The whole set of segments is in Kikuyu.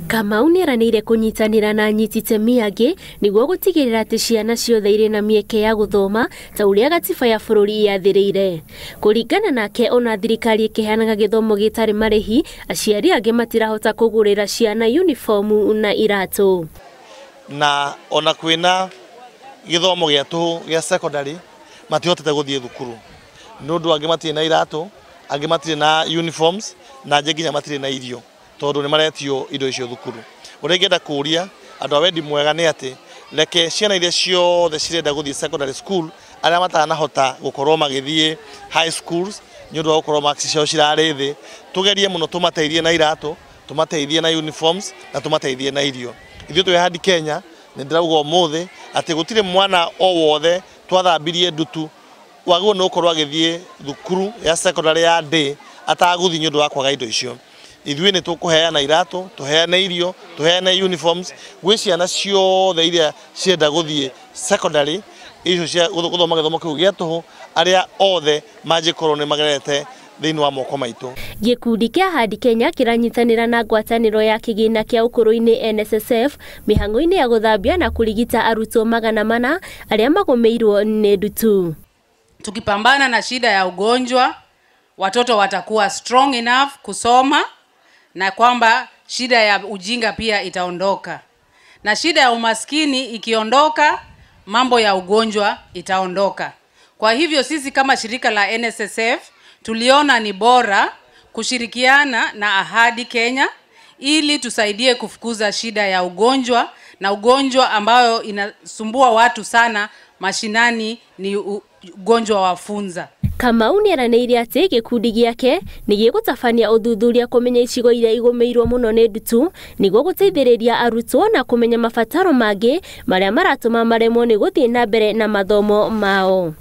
Kamau nĩeranĩire kũnyitanĩra na anyiti itemi angĩ nĩguo gũtigĩrĩra atĩ ciana ciothe irĩ na mĩeke ya gũthoma ta ũrĩa gatiba ya bũrũri yathĩrĩire. Kũringana nake, ona thirikari ĩkĩheanaga gĩthomo gĩtarĩ marĩhi, aciari angĩ matirahota kũgũrĩra ciana uniformu na iratũ. Na ona kwĩna gĩthomo gĩa tũhũ gĩa secondary matihotete gũthiĩ thukuru nĩ ũndũ angĩ matirĩ na iratũ, angĩ matirĩ na uniforms, na angĩ nginya matirĩ na irio tondũ nĩ maretio indo icio thukuru. Ũrĩa ingĩenda kũũria andũ a wendi mwega nĩ atĩ reke ciana iria ciothe cirenda gũthiĩ secondary school, arĩa matanahota gũkorwo magĩthiĩ high schools nĩ ũndũ wa gũkorwo marks ciao cirarĩ thĩ, tũgerie mũno tũmateithie na iratũ, tũmateithie na uniforms na tũmateithie na irio. Ithuĩ twĩ Ahadi Kenya nĩ ndĩrauga ũmũthĩ atĩ gũtirĩ mwana o wothe twathambirie ndutu wagĩrĩirwo nĩ gũkorwo agĩthiĩ thukuru ya secondary ya day atagũthiĩ nĩ ũndũ wa kwaga indo icio. Ithuĩ nĩ tũkũheana iratũ, tũheane irio, tũheane uniforms gwĩ ciana ciothe iria cirenda gũthiĩ secondary icio cia gũthoma gĩthomo kĩu gĩa tũhũ, arĩa othe mangĩkorwo nĩ magerete thĩinĩ wa moko maitũ. Gĩkundi kĩa Ahadi Kenya kĩranyitanĩra na ngwatanĩro ya kĩgĩna kĩa ũkũrũ-inĩ NSSF mĩhang'o-inĩ ya gũthambia na kũrigita arutwo 400 arĩa magũmĩirwo nĩ ndutu. Tukipambana na shida ya ugonjwa, watoto watakuwa strong enough kusoma, na kwamba shida ya ujinga pia itaondoka. Na shida ya umaskini ikiondoka, mambo ya ugonjwa itaondoka. Kwa hivyo sisi kama shirika la NSSF tuliona ni bora kushirikiana na Ahadi Kenya ili tusaidie kufukuza shida ya ugonjwa, na ugonjwa ambayo inasumbua watu sana mashinani ni ugonjwa wa funza. Kamau nĩeranĩire atĩ gĩkundi gĩake nĩ gĩgũtabania ũthuthuria kũmenya icigo iria igũmĩirwo mũno nĩ ndutu nĩguo gũteithĩrĩria arutwo na kũmenya mabataro mangĩ marĩa maratũma maremwo nĩ gũthiĩ na mbere na mathomo mao.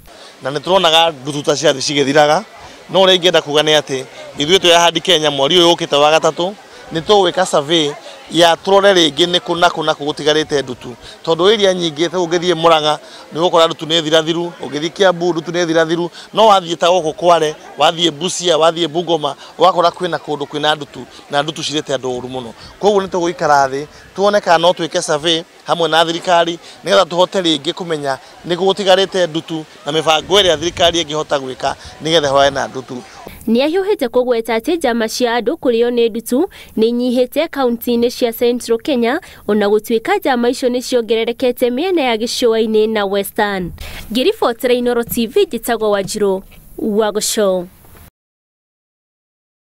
Na nĩ tũronaga ndutu ta ciathi cigĩthiraga, no ũrĩa ingĩenda kuga nĩ atĩ ithuĩ twĩ Ahadi Kenya mweri ũyũ ũkĩte wa gatatũ nĩ tũgwĩka survey ya tũrore rĩngĩ nĩ kũ na kũ na kũ gũtigarĩte ndutu, tondũ area nyingĩ ta ũngĩthiĩ Murang'a nĩ ũgũkora ndutu nĩ thirathiru, ũngĩthiĩ Kiambu ndutu nĩ thirathiru, no wathiĩ ta gũkũ Kware, wathiĩ Busia, wathiĩ Bungoma ũgakora kwĩna kũndũ kwĩna ndutu na ndutu cirĩte andũ ũru mũno. Koguo nĩ tũgũikara thĩ tuone kana no twĩke survey hamwe na thirikari nĩgetha tũhote rĩngĩ kũmenya nĩ kũ gũtigarĩte ndutu na mĩbango ĩrĩa thirikari ĩngĩhota gwĩka nĩgetha ĩhũrane na ndutu. Nĩahiũhĩte kũgweta atĩ njama cia andũ kũrĩo nĩ ndutu nĩ inyihĩte kaunti-inĩ cia Central Kenya, ona gũtuĩka njama icio nĩ ciongererekete mĩena ya gĩcũa-inĩ na Western. Ngĩribotera Inooro TV, njĩtagwo Wanjirũ wa Gũcũ.